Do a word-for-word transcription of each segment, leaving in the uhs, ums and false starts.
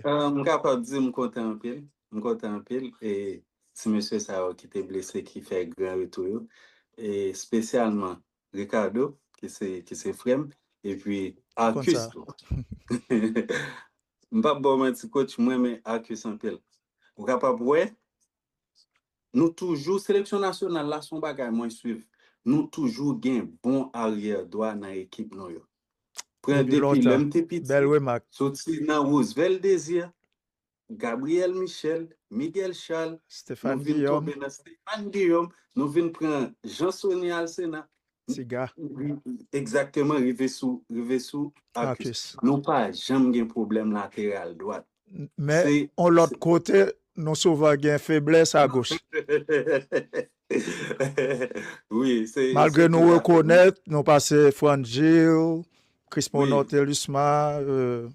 Ah, m kapab di m kontan anpil. M kontan anpil. E ti mesye sa yo ki te blese, ki fè gran retou yo. E espesyalman Ricardo, ki se, ki se frè m, epi Arcus tou. M p ap ba w manti, coach, mwen renmen Arcus anpil. Ou kapab wè, nou toujou, seleksyon nasyonal la, se yon bagay mwen swiv. Nou toujou gen bon aryè dwa nan ekip nou yo. Pran depi lè m te piti, soti nan Roosevelt Désir, Gabriel Michel, Miguel Charles, nou vin tonbe nan Stéphane Guillaume, nou vin pran Jean Sony Alcena. Tiga. Egzakteman, rive sou, rive sou Arcus. Nou pa janm gen pwoblèm lateral dwat. Men, yon lòt kote, nou souvan gen feblès agoch. Wi, se. Malgre nou rekonèt, nou pase Frangil, Crispin Nortelusma, euh,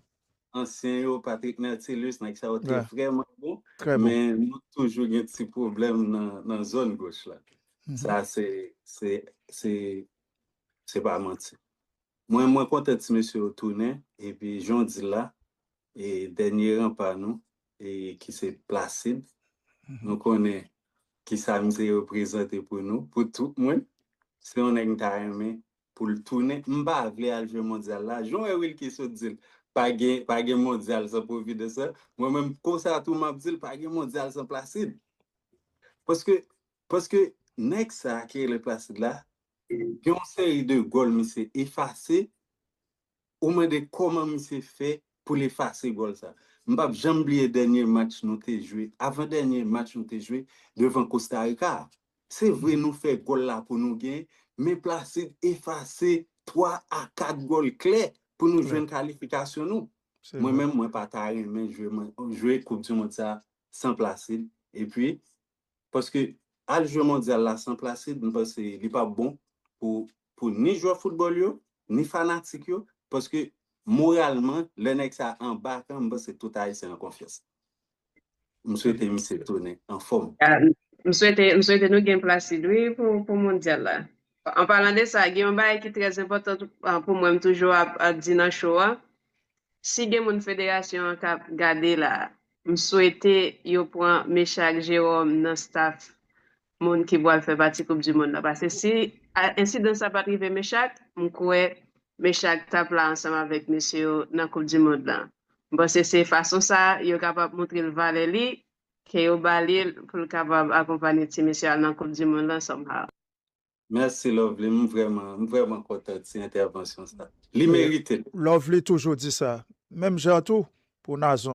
ansyen yo, Patrick Nertilus, nèg sa yo te vrèman bon, men nou toujou gen ti pwoblèm nan, nan zòn goch la. Sa se, se, se, se pa manti. Mwen, mwen kontan ti mesye yo tounen, epi jan w di l la, e dènye ranpa nou, e ki se Placide, nou konnen kisa misye reprezante pou nou, pou tout moun. Se yon nèg m ta renmen pou l tounen. M pa vle al jwe mondyal la. Jan w wè Wilky sot di l, pa gen, pa gen mondyal san Providence la. Mwen menm, konsa tou, m ap di l, pa gen mondyal san Placide. Paske, paske nèg sa ki rele Placide la, gen yon seri de gòl misye efase, ou mande kòman misye fè pou l efase gòl sa. M p ap janm bliye dènye match nou te jwe, avan dènye match nou te jwe devan Kosta Rika a. Se vre nou fè gòl la pou nou gen, men Placide efase twa a kat gòl klè pou nou jwenn kalifikasyon nou. Mwen menm, mwen pa ta renmen jwe, jwe Koup di Mond sa san Placide. Epi, paske al jwe mondyal la san Placide, m panse li p ap bon pou, pou ni jwè foutbòl yo, ni fanatik yo, paske moralman, lè nèg sa anba kan, m panse tout Ayisyen an konfyans. M swete misye tounen anfòm. Ah, m swete, m swete nou gen Placide, wi, pou, pou mondyal la. An palan de sa, gen yon bagay ki trè enpòtan, ah, pou mwen, m toujou ap, ap di nan show a. Si gen moun federasyon an k ap gade la, m swete yo pran Mechak Jerome nan staff moun ki pral fè pati Koup di Mond la. Paske si, a, ensidan sa pa t rive Mechak, m kwè Mechak t ap la ansanm avèk mesye yo nan Koup di Mond la. M panse se fason sa yo kapab montre l valè li, ke yo ba li l pou l kapab akonpanye ti mesye al nan Koup di Mond la somehow. Mèsi, Lovely. M vrèman, m vrèman kontan ti entèvansyon sa. Li merite l. Lovely toujou di sa. Menm jan tou, pou Nazon.